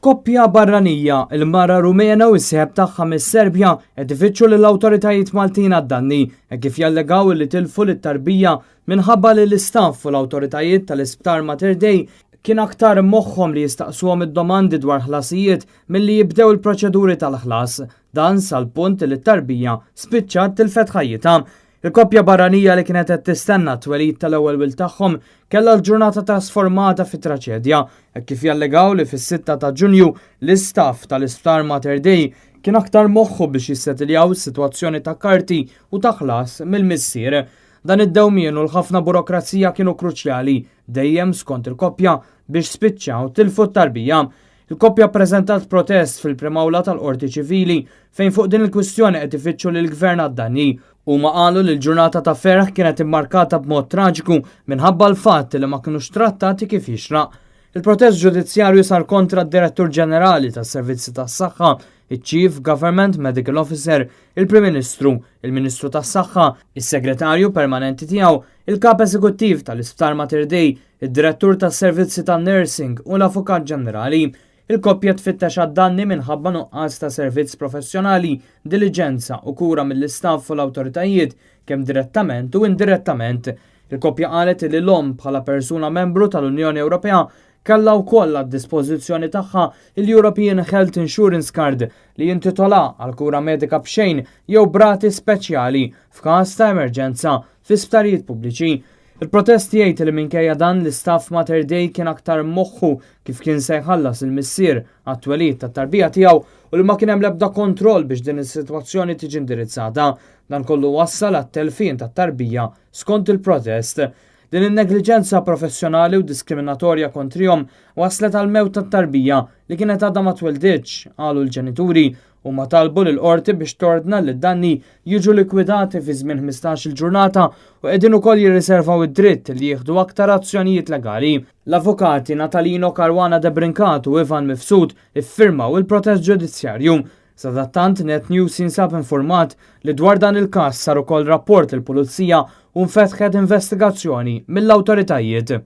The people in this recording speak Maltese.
Koppja barranija, il-mara Rumena u s-sieħeb tagħha mis-Serbja qed ifittxu lill-awtoritajiet Maltin għad-danni hekk kif jallegaw li tilfu lit-tarbija minħabba li l-istaff u l-awtoritajiet tal-Isptar Mater Dei kien aktar moħħhom li jistaqsuhom id-domandi dwar ħlasijiet milli jibdew il-proċeduri tal-ħlas. Dan sal-punt li t-tarbija spiċċat tilfet ħajjitha. Il-koppja barranija li kienet qed tistenna t-twelid tal-ewwel wild tagħhom kellha l-ġurnata trasformata fi traċedja, hekk kif jallegaw li fis-6 ta' Ġunju l-istaff tal-Isptar Mater Dei kien aktar moħħu biex jissetiljaw is-sitwazzjoni ta' karti u ta' ħlas mill-missier. Dan id-dewmien u l-ħafna burokrazija kienu kruċjali, dejjem skont il-koppja, biex spiċċaw tilfu t-tarbija. Il-koppja ppreżentat protest fil-Prim'Awla tal-Qorti Ċivili fejn fuq din il-kwistjoni qed ifittxu lill-Gvern għad-danni. Huma qalu li l-ġurnata ta' ferħ kienet immarkata b'mod traġiku minħabba l-fatt li ma kinux trattati kif jixraq. Il-protest ġudizzjarju sar kontra d-Direttur Ġenerali tas-Servizzi tas-Saħħa, iċ-Chief Government Medical Officer, il-Prim Ministru, il-Ministru tas-Saħħa, is-Segretarju Permanenti tiegħu, il-Kap Eżekuttiv tal-Isptar Mater Dei, id-Direttur tas-Servizzi tan-Nursing u l-Avukat Ġenerali. Il-koppja tfittex għad-danni minħabba nuqqas ta' servizz professjonali, diliġenza u kura mill-istaff u l-awtoritajiet, kemm direttament u indirettament. Il-koppja qalet li l-omm bħala persuna membru tal-Unjoni Ewropea kellha wkoll għad-dispożizzjoni tagħha l-European Health Insurance Card li jintitola għal kura medika b'xejn jew b'rati speċjali f'każ ta' emerġenza fi sptarijiet pubbliċi. Il-protest jgħid li minkejja dan l-istaff Mater Dei kien aktar moħħu kif kien se jħallas il-missier għat-twelid tat-tarbija tiegħu u li ma kien hemm l-ebda kontroll biex din is-sitwazzjoni tiġi indirizzata. Dan kollu wassal għat-telfien tat-tarbija skont il-protest. Din in-negliġenza professjonali u diskriminatorja kontrihom waslet għal mewt tat-tarbija li kienet għadha ma twilditx, qalu l-ġenituri. Huma talbu lill-qorti biex tordna li d-danni jiġu likwidati fi żmien 15-il ġurnata u qegħdin ukoll jirriservaw id-dritt li jieħdu aktar azzjonijiet legali. L-avukati Natalino Caruana Debrincat u Ivan Mifsud iffirmaw il-protest ġudizzjarju. Sadattant Net News jinsab informat li dwar dan il-każ sar ukoll rapport lill-Pulizija u nfetħet investigazzjoni mill-awtoritajiet.